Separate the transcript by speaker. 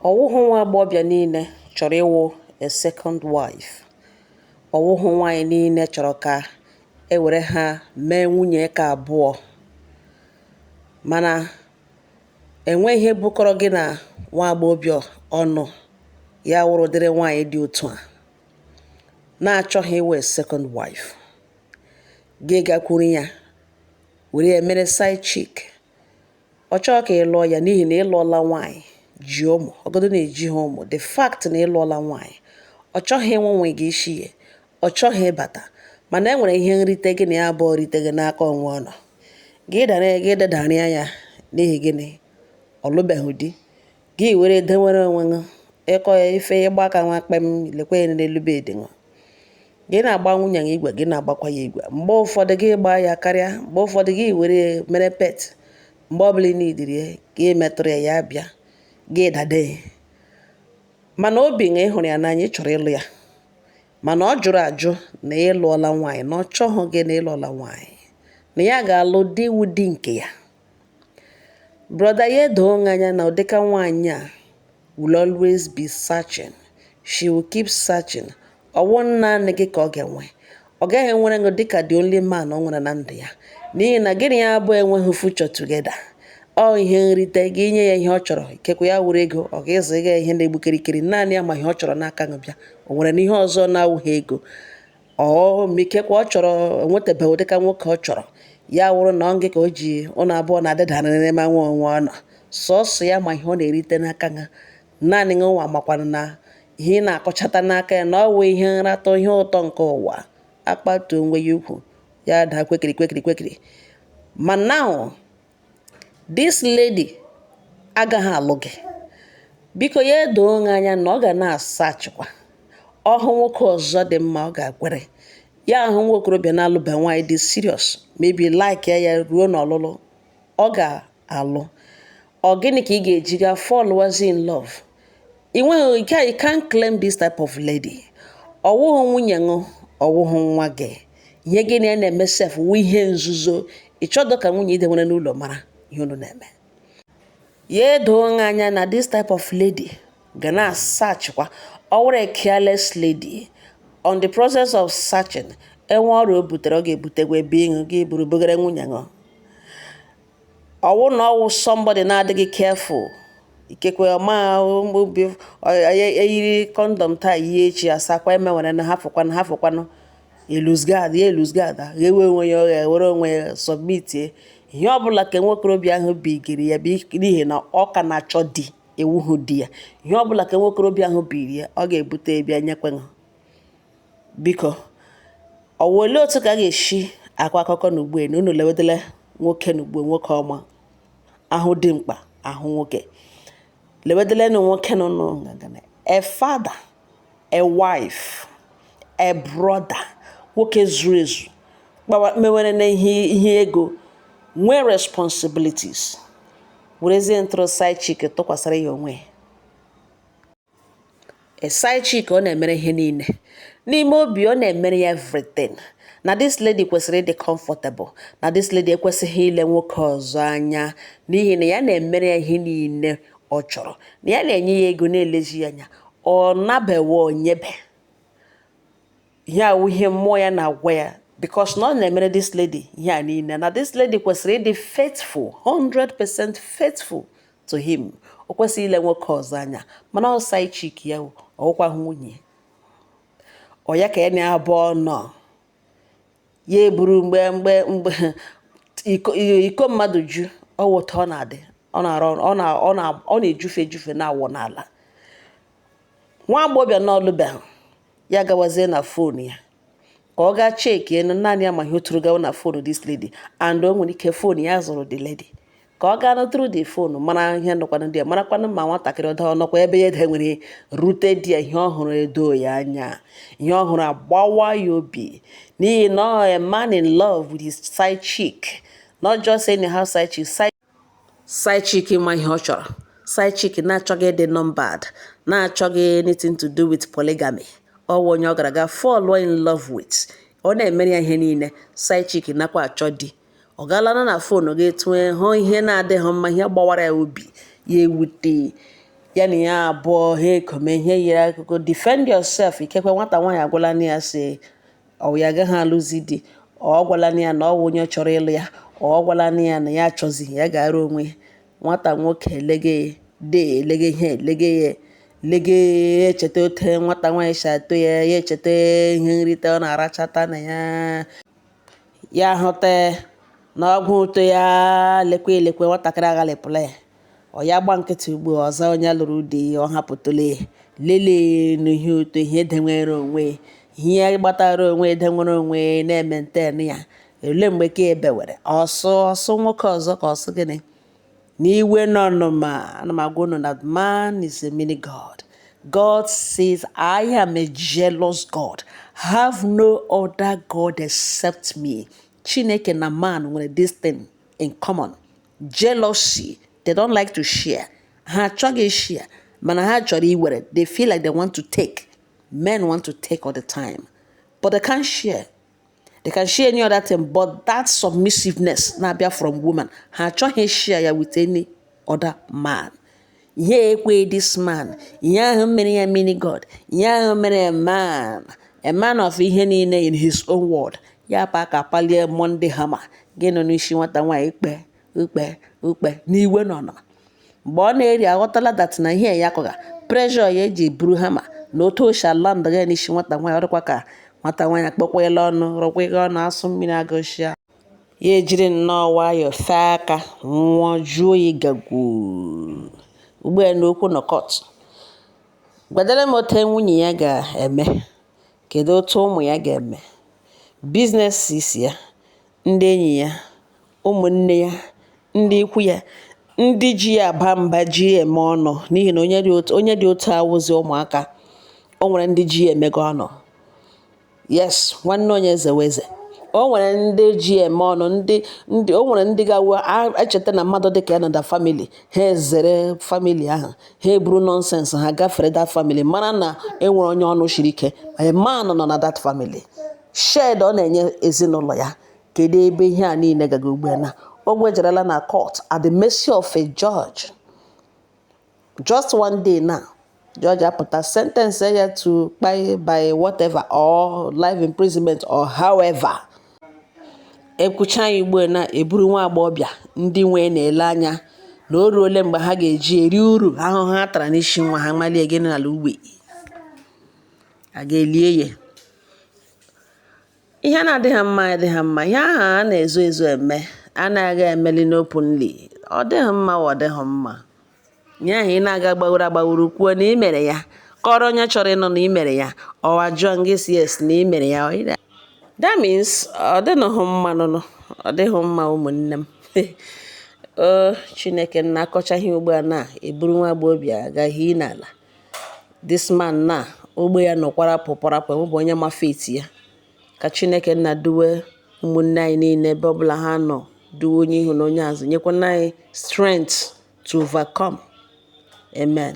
Speaker 1: Ọ wụghụ nwa agbọghọbịa niile chọrọ ịwụ a second wife. Ọ wụghụ nwaanyị niile chọrọ ka e were ha mee nwunye ka abụọ. Mana enweghị ihe bukọrọ gị na nwa agbọghọbịa ọnụ ya wụrụ ụdịrị nwaanyị dị otu a na-achọghị ịwụ a second wife. Gị gakwuru ya were ya mere side chick. Ọ chọghị ka ị lụọ ya n'ihi na ị lụọla nwaanyị ji ụmụ, ọgọdụ na ejighị ụmụ, the fact na ị lụọla nwaanyị, ọ chọghị ịnwụnwe gị isi ya, ọ chọghị ịbata, mana e nwere ihe nrite gị na ya abụọ rite gị n'aka onwe ọ nọ. Gị dara gị dedarịa ya n'ihi gịnị? Ọ lụbeghị di. Gị were dewere onwe gị ịkọ ya ife ịgba aka nwa kpem lekwa ya n'elu bed ṅụ. Gị na-agba nwunye gị igwe, gị na-agbakwa ya igwe. Mgbe ụfọdụ gị gbaa ya karịa, mgbe ụfọdụ gị were mere pet. Mgbe ọbụla ị nidiri ya, gị metụrụ ya, ya bịa, gị dade ya. Mana obi ṅụ ị hụrụ ya n'anya, ị chọrọ ịlụ ya. Mana ọ jụrụ ajụ na ị lụọla nwaanyị, na ọ chọghị gị na ị lụọla nwaanyị, na ya ga-alụ di wu di nke ya. Brother, ya edoo gị anya na ụdịka nwaanyị a will always be searching. She will keep searching. Ọ wụ naanị gị ka ọ ga-enwe. Ọ gaghị enwere gị dịka the only man ọ nwere na ndụ ya. N'ihi na gị na ya abụọ enweghị future together. Ọ ihe nrite gị nye ya ihe ọ chọrọ, ikekwe ya wuru ego, ọ ga-ịzụ ya ihe na-egbu kirikiri, naanị ya ma ihe ọ chọrọ n'aka gị bịa. O nwere na ihe ọzọ na-awụghị ego. Ọ ma ikekwe ọ chọrọ enwetabeghị ụdịka nwoke ọ chọrọ. Ya wụrụ na ọ gị ka o ji ụnụ abụọ na-adịdarịrị ma nwe onwe ọ nọ. Sọọsọ ya ma ihe ọ na-erite n'aka gị. Naanị gị nwa makwanụ na ihe ị na-akọchata n'aka ya na ọ wụ ihe nratọ, ihe ụtọ nke ụwa. Akpatuo onwe ya ukwu, ya daa kwekiri kwekiri kwekiri. Ma now, this lady agaghị alụ gị. Biko ya edoo gị anya na ọ ga na-asachịkwa. Ọ hụ nwoke ọzọ dị mma, ọ ga-akwere. Ya ahụ nwa okorobịa na-alụbe nwaanyị dị serious, maybe like ya ya ruo n'ọlụlụ, ọ ga-alụ. Ọ gịnị ka ị ga-eji ga fall in love? Ị nweghị ike, you can't claim this type of lady. Ọ wụghị nwunye ṅụ, ọ wụghị nwa gị. Ihe gị na ya na-eme sef wụ ihe nzuzo. Ị chọdọ ka nwunye ide nwere n'ụlọ mara ihe unu na-eme. Ya edoo gị anya na this type of lady ga na-asachịkwa. Ọ wụrụ a careless lady. On the process of searching, enwe ọrịa o butere, ọ ga-ebutekwa ebe ịṅụ gị buru bugara nwunye ṅụ. Ọ wụ na ọ wụ somebody na-adịghị careful, ikekwe ọma obi eyiri condom taa, yie echi, asakwa emewere na hafụkwanụ hafụkwanụ, e-lose guard ya, e-lose guard, ghewe onwe ya oghe, were onwe ya submit ihe ọbụla ka nwokorobịa ahụ bigiri ya n'ihi na ọ ka na-achọ di ewughị di ya. Ihe ọbụla ka nwokorobịa ahụ biri ya, ọ ga-ebute bịa nyekwenụ. Biko, ọ wụ olee otu ka a ga-esi akọ akụkọ n'ugbu a na unu lewedele nwoke n'ugbu nwoke ọma ahụ dị mkpa ahụ nwoke lewedelenụ nwoke nọ n'nganga, a father, a wife, a brother, nwoke zuru ezu, kpawa mewere na ihe ihe ego, nwee responsibilities, werezie ntụrụ side chick tụkwasịrị ya onwe ya. A side chick ọ na-emere ihe niile n'ime obi, ọ na-emere ya everything, na this lady kwesịrị ịdị comfortable, na this lady ekwesịghị ile nwoke ọzọ anya n'ihi na ya na-emere ya ihe niile ọ chọrọ, na ya na-enye ya ego, na-elezi ya anya. Ọ nabewe onyebe ihe awụ ihe mmụọ ya na-agwa ya, because na ọ na-emere this lady ihe a niile, na this lady kwesịrị ịdị faithful, 100% faithful to him. O kwesịghị ile nwoke ọzọ anya, mana ọ side chick ya, ọwụkwa nwunye ọ ya ka ya na abụọ nọ ya eburu mgbe iko iko mmadụ ju ọ wụta, ọ na-adị ọ na-arụ ọ na ọ na ọ na-ejufe ejufe na-awụ n'ala. Nwa agbọghọbịa na ọlụbeghị ya gawazie na phone ya ka ọ gaa chekie naanị ya ma ihe o tụrụ gawa na phone this lady, and o nwere ike phone ya zụrụ the lady, ka ọ gaa na through the phone mara ihe nọkwanụ di ya, marakwanụ ma nwatakịrị ọdọ nọkwa ebe ya ede nwere rute di ya. Ihe ọhụrụ edo ya anya, ihe ọhụrụ agbawa ya obi, n'ihi na ọ a man in love with his side chick, not just anyhow side chick, side chick ma ihe ọ chọrọ, side chick na-achọghị ịdị numbered, na-achọghị anything to do with polygamy. Ọ wụ onye ọ gara aga fall in love with, ọ na-emere ya ihe niile. Side chick nakwa achọ di. Ọ gaala na phone gị tụọ hụ ihe na-adịghị mma, ihe gbawara ya obi, ya ewute Ya na ya abụọ ha ekome ihe yiri akụkọ defend yourself. Ikekwe nwata nwaanyị agwala na ya si ọ ya agaghị alụzi di, ọ gwala na ya na ọ wụ onye chọrọ ịlụ ya, ọ gwala na ya na ya achọzi ya gara onwe. Nwata nwoke elege de elege ihe elege ya lege, echeta ote nwata nwaanyị si atụ ya, ya echeta ihe nrite ọ na-arachata na ya, ya hụta na ọgwụ ụtọ ya lekwe elekwe. Nwatakịrị aghalịpụla ya, ọ ya gba nkịtị ugbu a. Ọzọ, onye lụrụ di, ọ hapụtụla ya lelee n'ihe ụtọ, ihe denwere onwe, ihe gbatara onwe, edenwere onwe na-eme nten ya. Ele mgbe ka ebewere ọsọ ọsọ nwoke ọzọ ka ọsọ gịnị n'iwe n'ọnụma. Ana m agwa unu na man is a mini god. God says, "I am a jealous God. Have no other god except me." Chineke na man nwere this thing in common: jealousy. They don't like to share. Ha achọghị share, mana ha chọrọ iwere. They feel like they want to take. Men want to take all the time, but they can't share. They can share any other thing, but that submissiveness na-abịa from woman, ha achọghị share ya with any other man. Ihe ekwe this man, ihe ahụ mere ya mini god, ihe ahụ mere a man, a man of ihe niile in his own word. Ya pa ka palie Monday hammer gị nọ n'isi nwata nwaanyị, ikpe ukpe ukpe n'iwe nọ nọ. Mgbe ọ na-eri, aghọtala that na ihe ya kọga pressure ya eji buru hammer na otu o si ala ndụ ya n'isi nwata nwaanyị. Ọ dịkwa ka nwata nwaanyị akpọkwela ọnụ rụkwa ọnụ asụ mmiri agụshịa ya, ejiri nnọọ nwayọọ fee aka nwụọ jụọ oyi gagwu. Ugbu a n'okwu nọ court, gwadere m otu nwunye ya ga-eme, kedu otu ụmụ ya ga-eme, businesses ya, ndị enyi ya, ụmụnne ya, ndị ikwu ya, ndị ji ya aba mba, ji ya eme ọnụ, n'ihi na onye dị otu awụzi ụmụaka. O nwere ndị ji ya emego ọnụ. Yes, nwanne onye zewe eze. O nwere ndị ji eme ọnụ, ndị o nwere ndị ga-awụ echeta na mmadụ dịka ya nọ na family ha, ezere family ahụ, ha eburu nonsense ha gafere that family, mara na enwere onye ọnụ siri ike, a man nọ na that family. Shed ọ na-enye ezinụlọ ya. Kedu ebe ihe a niile gaga ugbu a na o gwejerela na court at the mercy of a judge? Just one day now, judge apụta sentence ya to kpai by whatever or life imprisonment or however. Ekwucha ya ugbu a na eburu nwa agbọghọbịa, ndị nwe na-ele anya na o ruole mgbe ha ga-eji eri uru ahụhụ ha tara n'isi nwa ha. Malie gịnị n'ala ugbe a ga-elie ya. Ihe na-adịghị mma adịghị mma. Ihe ahụ a na-ezo ezo eme anaghị emeli n'openly. Ọ dịghị mma, ọ dịghị mma. Ihe ahụ ị na-aga gbaworo agbaworo kwuo na ị mere ya, kọrọ onye chọrọ ịnụ na ị mere ya, ọ ajụọ gị si yes na ị mere ya, that means ọ dịnụghị mma nụnụ, ọ dịghị mma. Ụmụnne m, o Chineke nna, akọchaghị ugbu a na eburu nwa agbọghọbịa agaghị n'ala. This man na ogbe ya nọ kwarapụ kwarapụ, enwebụ onye ma fate ya. Ka Chineke nna duwe ụmụnne anyị niile ebe ọbụla ha nọ, duwe onye ihu na onye azụ, nyekwana anyị strength to overcome. Amen.